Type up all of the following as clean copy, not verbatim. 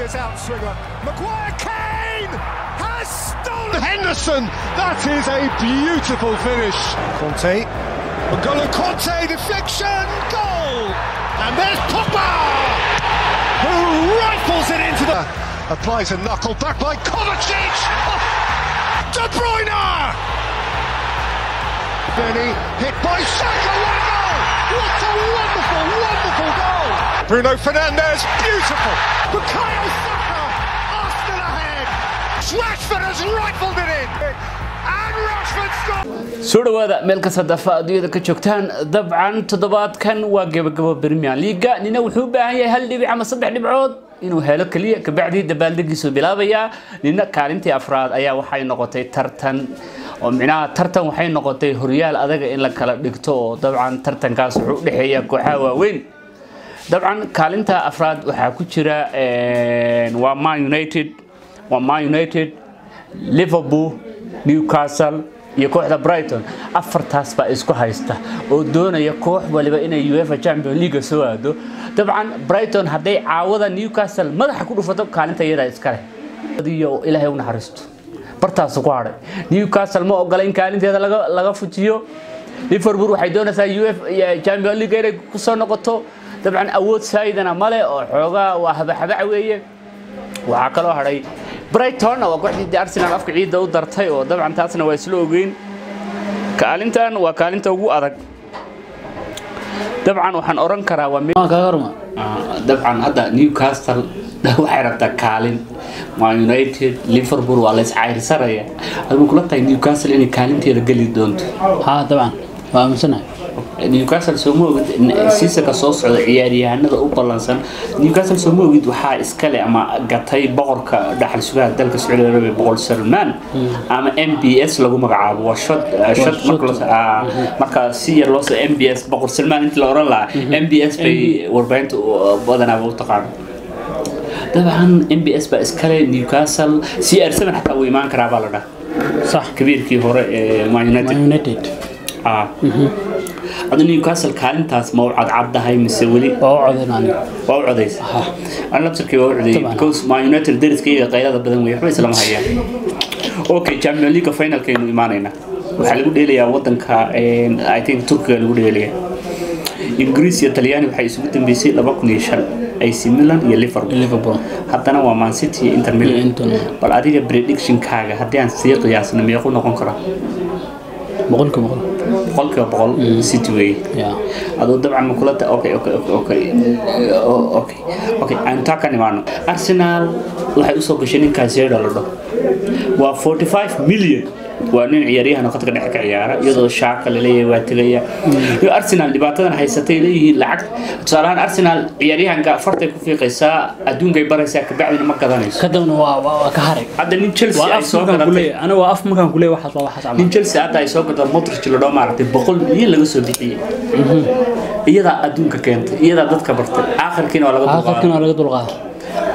Glorious outswinger. Maguire, Kane has stolen. Henderson, that is a beautiful finish. Conte, N'Golo Conte, deflection, goal! And there's Pogba, who rifles it into the... Applies a knuckle back by Kovacic! Oh, De Bruyne! Benny hit by Saka, what a goal! What a wonderful, wonderful goal! Bruno Fernandes, beautiful! Bukayo Saka, Arsenal ahead! Rashford has rifled it in! And Rashford scores! Soo dhawaada meel kasta dafa adduunyada ka joogtaan. Dabcan toddobaadkan waa gabagabo Premier League. Nina wuxuu u baahan yahay hal dhibic ama saddex dhibcood inuu helo kaliya, kabacdi dabaaldegiisu bilaabayaa. Nina kaalintii afraad ayaa waxay noqotay tartan oo micnaha tartan waxay noqotay horyaal adaga in la kala dhigto, oo dabcan tartankaas wuxuu u dhexeeyaa kooxaha waaweyn. Dabcan kaalinta afraad waxaa ku jira waa Man United, waa Man United, Liverpool, Newcastle iyo kooxda Brighton. Afartaas baa isku haysta oo doonaya koox waliba inay UEFA Champions League soo aado. Dabcan Brighton hadday caawada Newcastle madaxa ku dhufato, kaalinta iyadaa iska leh iyo Ilaahay u naxariisto bartaasu ku hadhay. Newcastle ma ogola in kaalinteeda laga fujiyo. Liverpool waxay doonaysaa UEFA Champions League inay ku soo noqoto. Dabcan awood saayidana male oo xoogaa waa habaxabac weeye. Waxaa kaloo hadhay Brighton, waa kooxdii Arsenal afka ciidda u dartay, oo dabcan taasna waa isla ogeyn. Kaalintan waa kaalinta ugu adag. Dabcan waxaan oran karaa waa dabcan hadda Newcastle waxay rabtaa kaalin, Man United, Liverpool waa la iscayrsanaya. Adigu kula tahay Newcastle inay kaalinteeda geli doonto? Haa, dabcan waa aaminsanahay. Newcastle soo ma ogid seasonka soo socda ciyaaryahanada u ballansan Newcastle? Soo ma ogid waxaa iskale ama gatay boqorka dhaxal sugaha dalka Sacuudi Arabia, Boqor Salman, ama MBS lagu magacaabo. Waa shot shot marka si yar loo soo MBS, Boqor Salman inta la oran lahaa MBS bay warbaahinta badanaaba u taqaano. Dabcan MBS baa iskale Newcastle. CR7 xataa wuu imaan karaa baa la dhaha. Sax. Kabiirkii hore ee Man United. Man United. Adu Newcastle kaalintaas ma u cadcaddahay mise weli? Waa u codayn aniga. Waa u codaysa? Ana labsarkii waa u codeeyay, because Man United deriskayga qaylada badan wey, waxba islama hayaan. Okay, Champions League finalkaynu imaanaynaa. Waxaa lagu dheelayaa wadanka, I think Turkiga lagu dheelayaa. Ingiriis iyo Talyaani waxay isugu dambeysay 2005, AC Milan iyo Liverpool. Liverpool. Haddana waa Man City iyo Inter Milan. Inter. Bal adiga predictionkaaga haddii aan sii qiyaasno, meequu noqon karaa? 100%. 100% City wey. Ya. Aduu dabcan ma kula ta? Okay, aan taa ka nimaano. Arsenal waxay usoo gashay ninkaas Zeda la dhaho, waa 45 million, waa nin ciyaaryahan oo khadka dhexe ka ciyaara, iyadoo Xhaka la leeyahay waa tegaya. Iyo Arsenal dhibaatadan haysatay leeyihiin lacag. Tusaale ahaan Arsenal ciyaaryahanka afartay ku fiiqaysaa, adduunkay baraysaa, kabacdina ma gadanayso. Kadibna waa ka haray. Hadda nin Chelsea waa ay af soo markaan gadatay kuleeyahay aniga, waa af markaan kuleeyahay, waxaas waa waxaas camal. Nin Chelsea hadda ay soo gadatay, Modric la dhaho, maaragtay, 100 milyan laga soo bixiyey, iyadaa adduunka keentay, iyadaa dadka bartay, aakhirkiina waa laga aakhirkana dulqaaday. Waa laga dulqaaday.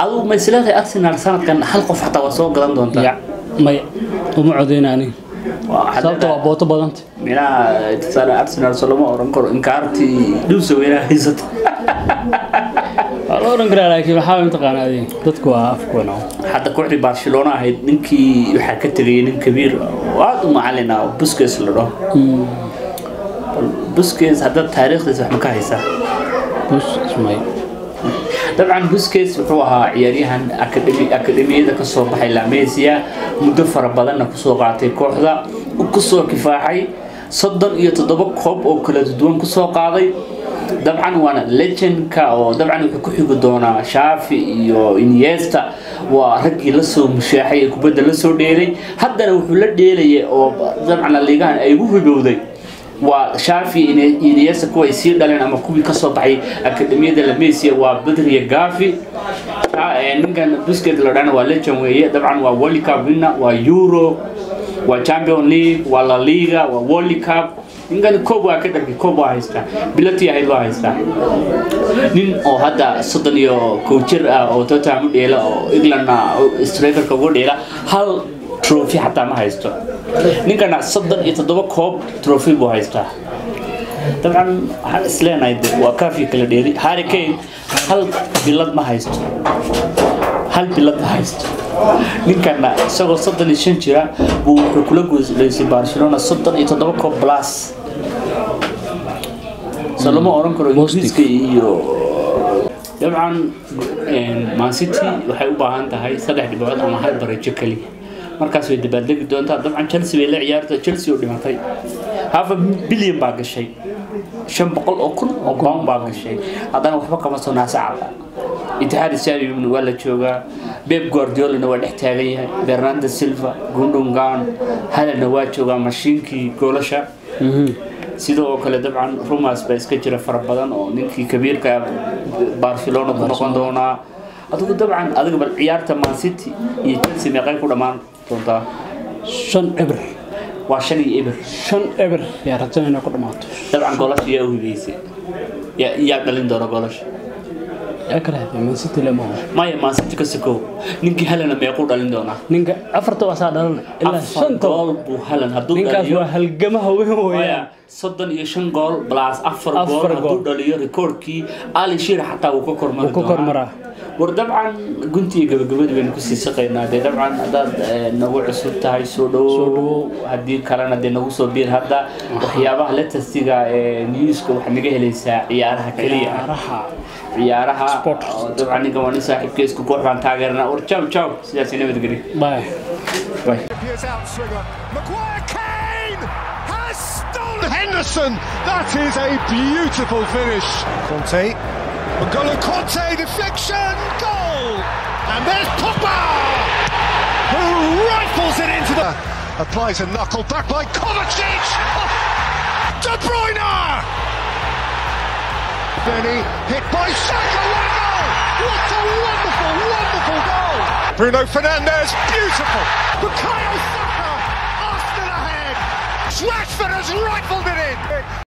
Adigu ma isleedahay Arsenal sanadkan hal qof xataa waa soo gadan doontaa? Ya, maya, uma codeyna aniga. Waxaad sababta waa leedahay- booto badanta. Minaha tusaale Arsenal soo lama oran karo inkaartii dhulsa weynaha haysata? Waa la oran karaa, laakiin waxaa mataqaanaa adiga dadku waa afkuwan. Hadda kooxdii Barcelona ahayd ninkii waxaa ka tegay nin kabiir oo aad u macalin ah oo Busquets la dhaho. Busquets hadda taariikhdiisa wax ma ka haysaa? Bus ismay. Dabcan Busquets wuxuu ahaa ciyaaryahan akademiyada ka soo baxay La Masia, muddo fara badanna kusoo qaatay kooxda, kusoo kifaaxay, 37 koob oo kala duwan kusoo qaaday. Dabcan waana legendka oo dabcan wuxuu ku xigi doonaa Xavi iyo Iniesta. Waa raggii lasoo mushaaxay ee kubadda lasoo dheelay, haddana wuxuu la dheelayay oo dabcan La Ligahan ay ugu hibowday waa Xavi, Iniesta, kuwa ay sii dhaleen ama kuwii kasoo baxay akademiyada La Masia waa Pedri iyo Gavi. Ninkan Busquets la dhahana waa legend weeye. Dabcan waa World Cup winner, waa Euro, waa Champion League, waa La Liga, waa World Cup. Ninkan koob waa ka dharkay, koob waa haystaa, bilati ahayd waa haystaa. Nin oo hadda 31 jir ah oo Tottenham u dheela oo Englandna strikerka ugu dheela, hal trophy xataa ma haysto. Ninkana 37 koob trophy buu haystaa. Dabcan waxaan isleenahay waa kaafi kala dheeri. Harry Kane hal bilad ma haysto. Hal bilad haysto ninkana, isagoo 35 jira buu wuxuu kula guuleystay Barcelona 37 koob plus. So lama oran karo Ingiriiska iyo dabcan Man City waxay u baahan tahay 3 dhibcood ama hal barejo kaliya, markaas way dabaaldegi doontaa. Dabcan Chelsea bay la ciyaarta, Chelsea oo dhimatay, half a billion baa gashay, 500,000 oo pound baa gashay, haddana waxba kama soo naasacada. Etihad Stadium waa la joogaa, Pep Guardiolana waa dhex taagan yahay, Bernardo Silva, Gundogan, Haalandna waa joogaa, mashiinkii goolasha. Sidoo kale dabcan rumours baa iska jira fara badan oo ninkii kabiirka Barcelona ku noqon doonaa. Adigu dabcan adiga bal ciyaarta Man City iyo Chelsea meeqay ku dhammaan doontaa? 5-0. Waa 5-0. 5-0 yaa rajana inay ku dhamaato. Dabcan goolasha yaa u hibeysay, yaa dhalin doona goolasha? Yaa kale hadee, Man City lama ho. Maya, Man City ka sokow, ninkii Haalandna meequu dhalin doonaa? Ninka afarta waa saa dhalana ilaa Afar shanta gool buu Haaland hadduu ninkaas dhaliyo. Waa halgamaha weyn Maya, weeyaan. 35 gool plus afar gool Afar hadduu gool. dhaliyo, rikoorkii Ali Shearer xataa wuu ka kormari Wuu ka doonaa. kormaraa. War dabcan guntiga gabagabadii baynu kusii saqaynaa. Dee dabcan haddaad nagu cusub tahay, soo Soo dhowow. dhawow. Haddii kalena dee nagu soo biir. Hadda waxyaabaha latestiga ee newska waxaad naga helaysaa ciyaaraha keliya. Ciyaaraha. Ciyaaraha. Sport. Oo dabcan ninkan waa nin saaxiibkay, isku koox baan taageernaa. War ciao ciao, sidaas nabadgelyo. Bye. Bye. Appears outswinger. Maguire, Kane has stolen Henderson. That is a beautiful finish. Conte. N'Golo Conte, deflection, goal! And there's Pogba, who rifles it into the. Applies a knuckle back by Kovacic. Oh, De Bruyne! Benny hit by Saka. What a goal! What a wonderful, wonderful goal! Bruno Fernandes, beautiful. Bukayo Saka, Arsenal ahead. Rashford has rifled it in.